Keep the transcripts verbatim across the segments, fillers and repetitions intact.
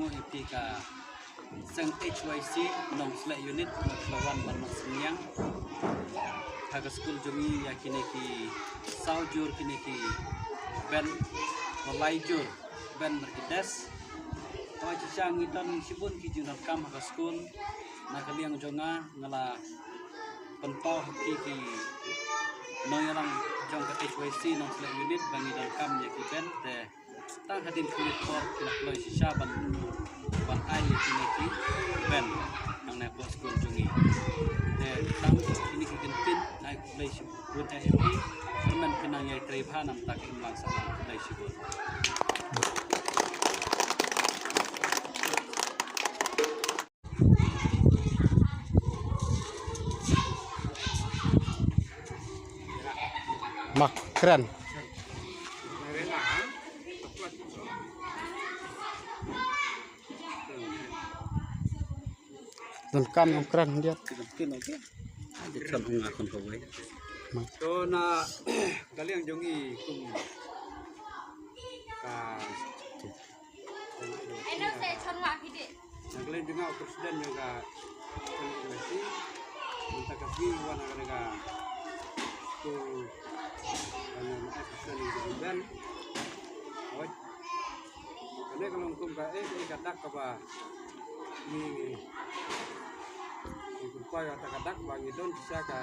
Ngi phi ka seng H Y C Nongsleh Unit, ngi la wan ban mat synñiang ha ka skul jong ngi ïa kine ki saw jur kine ki bench, ba lai jur bench bad ki desk. Te shisha ngi don shibun ki jingdonkam ha ka skul. Na ka liang jong nga, nga la pynpaw ha ki ki nongïalam jong ka H Y C Nongsleh Unit ba ngi donkam ïa ki bench, te tang hadien ki minit por ki la kloi shisha ban, ban ai ïa kine ki bench hangne hapoh skul jong ngi. Te tang kine ki kyntien, ai khublei shibun ïa phi. Kyrmen phi nang ïai trei bha namar ka imlang sahlang. Khublei shibun. Mak kren. Donkam ïa u kren diat. Ade chon ong akon ko wei. To na ka liang jong ngi kum ka Eno se chon wa phi de. Na ka liang jong nga u president jong ka N M C, mynta ka sngi wan ha ka skul, ka ngi ai president jong ka event. Hooid. Kane ka long kum ka, eh, eh, ka dak kaba ngi, ngi pynpaw ïa kata ka dak ba ngi don shisha ka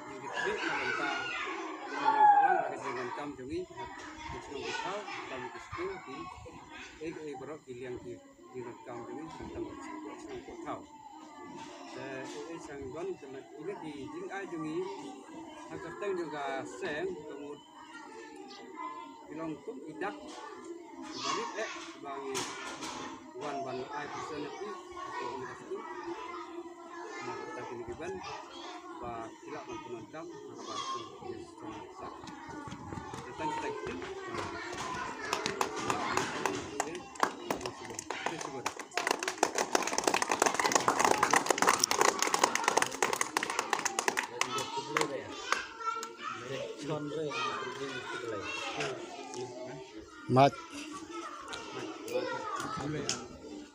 jingkitkhlieh na ka bynta ka imlang sahlang ha ka jingdonkam jong ngi ha ka shnong Kothaw, ka skul, ki, eh, eh, baroh ki liang ki jingdonkam jong ngi, khamtam ka shnong Kothaw. Te, eh, eh, sngewbha, te, ine ki jingai jong ngi ha ka kyrteng jong ka seng, ka mut ki long kum ki dak kiba rit eh ba ngi wan ban ai pisa na ki, ko uni ka skul. Na ka kyrteng kine ki bench ba ki lah ban pyndonkam ha kaba sdang. Tang kita kita. Mat.